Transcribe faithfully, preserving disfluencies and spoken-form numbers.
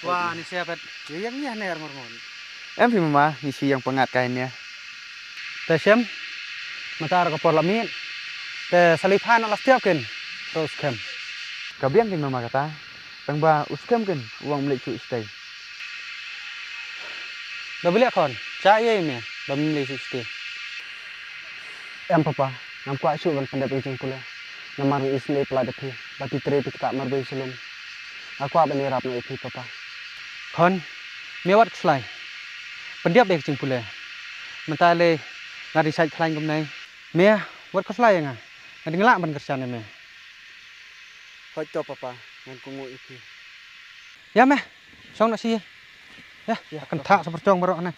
Wa ni sia pet. Ye yang ni ne ngur ngur. Em phi mama, ni si yang pangat kai ne. Te shem. Mata ka por la miet. Te sali phan la stiap kin. Ro skhem. Ka biang kin mama kata. Tang ba u skhem kin u wan mlei chu stay. Da beli khon. Cha ye me. Ba mlei chu stay. Em papa, ngam kwah shuh ban pyndep ïa ka jingpule. Namar ngi isynei palat da phi, ba phi trei phi ktah marwei sha lum. Nga kwah ban ïarap noh ïa phi papa. Khon, me wat khuslai. Pyndep ïa ka jingpule. Mynta lei nga dang shait khlaiñ kumne. Me wat khuslai ïa nga. Nga dang lah ban kyrshan ïa me. Hooid to papa, ngan kohnguh ïa phi. Ïa me, shong noh shi. Ïa, ïa, kan thah sa pyrshong baroh ne.